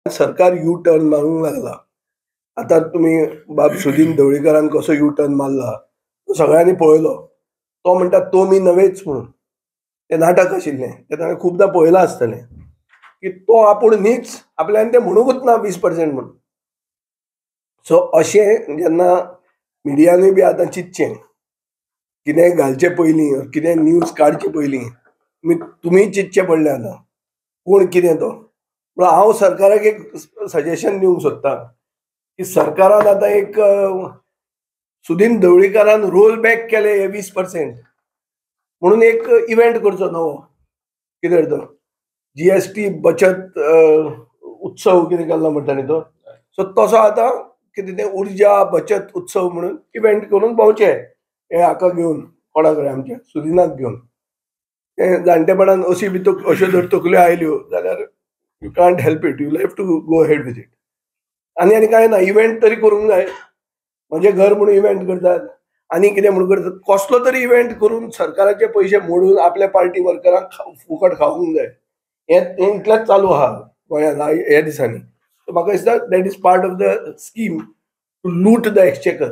सरकार U turn मारूंक लागला. आतां तुमी बाब सुदीन ढवळीकारान कसो यू टर्न मारला तो सगळ्यांनी पळयलो. तो म्हणटा तो मी नव्हेच म्हणून. तें नाटक आशिल्लें, तें ताणें खुबदां पळयलां आसतलें की तो आपूण न्हीच, आपल्यान तें म्हणूंकच ना 20% म्हणून. सो अशें जेन्ना मिडियानूय बी आतां चिंतचें, कितेंय घालचें पयलीं, कितेंय न्यूज काडचे पयलीं तुमी चिंतचें पडलें आतां कोण कितें तो. पूण हांव सरकाराक एक सजेशन दिवंक सोदतां की सरकारान आतां एक सुदीन ढवळीकारान रोल बॅक केले हे 20% म्हणून एक इव्हेंट करचो नवो, कितें तो जीएसटी बचत उत्सव कितें केल्लो म्हणटा न्ही तो. सो तसो आतां कितें तें उर्जा बचत उत्सव म्हणून इव्हेंट करून भोंवचे हे हाका घेवन, कोणा कडेन आमच्या सुदिनाक घेवन. ते जाणटेपणान अशी बी अश्यो जर तकल्यो आयल्यो जाल्यार you can't help it, you have to go ahead with it. आनी आनी कांय ना, इव्हेंट तरी करूंक जाय. म्हणजे घर म्हणून इव्हेंट करतात आनी कितें म्हणून करतात, कसलो तरी इव्हेंट करून सरकाराचे पयशे मोडून आपल्या पार्टी वर्करांक फुकट खावंक जाय. हें इतलेंच चालू आहा गोंयांत ह्या दिसांनी. सो म्हाका दिसता that is part of the scheme to loot the exchequer.